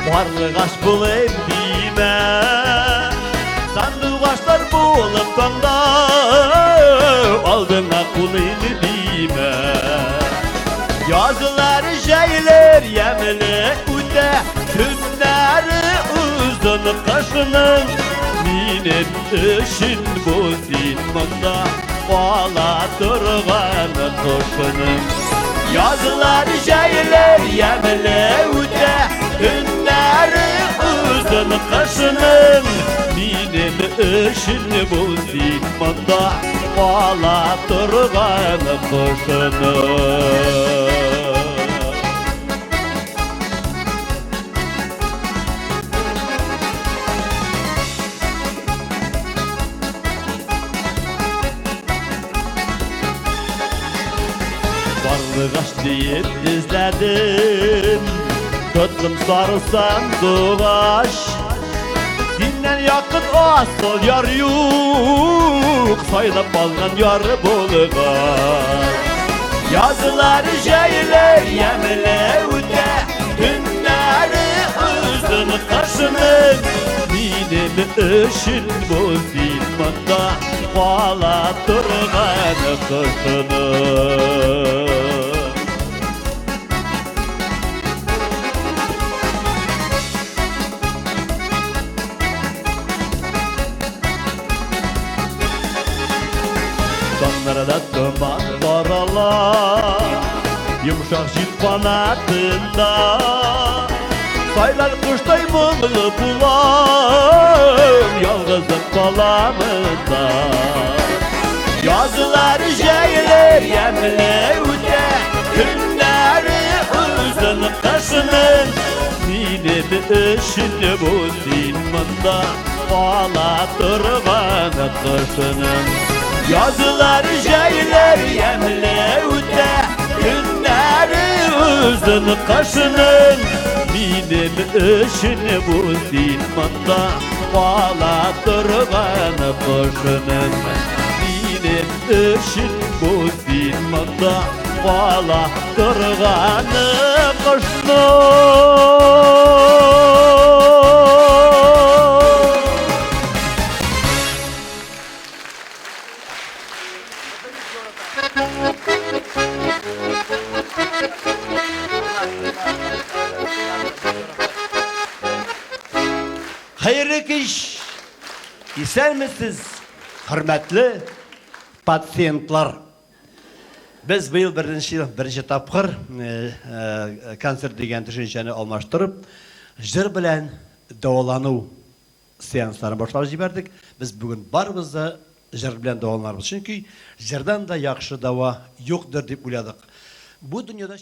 Карлыгач булыйм димә. Сандугачлар булып таңда алдыңа куныйм димә. Язлар, җәйләр ямьле үтә, көннәре озын кышның. Минем өчен бу син монда кала торган кошның. Язлар, җәйләр ямьле үтә, көннәре озын кышның. Минем өчен бу син монда кала торган кошның. Карлыгач диеп эзләдем, Тоттым сары сандугач. Синнән якын асыл яр юк, Сайлап алган яр булгач. Язлар, җәйләр ямьле үтә, Көннәре озын кышның. Минем өчен бу син монда кала торган кышның. Таңнарда томан тарала, Йомшак җил канатында. Сайлар коштай моңлы булам, Ялгызым каламында. Язлар, җәйләр ямьле үтә, Көннәре озын кышның. Минем өчен бу син монда кала торган кышның. Язлар, җәйләр ямьле үтә, Көннәре озын кышның. Минем өчен бу син монда кала торган кышның. Минем өчен бу син монда кала торган кышның. Хәерле кич! Исәнмесез, хөрмәтле пациентлар! Без быел беренче беренче тапкыр концерт дигән төшенчәне алмаштырып, җыр белән дәвалану сеансларын башлап җибәрдек. Без бүген барыбыз да җыр белән дәваланырбыз. Чөнки җырдан да яхшы дәва юктыр дип уйладык. Бу дөньяда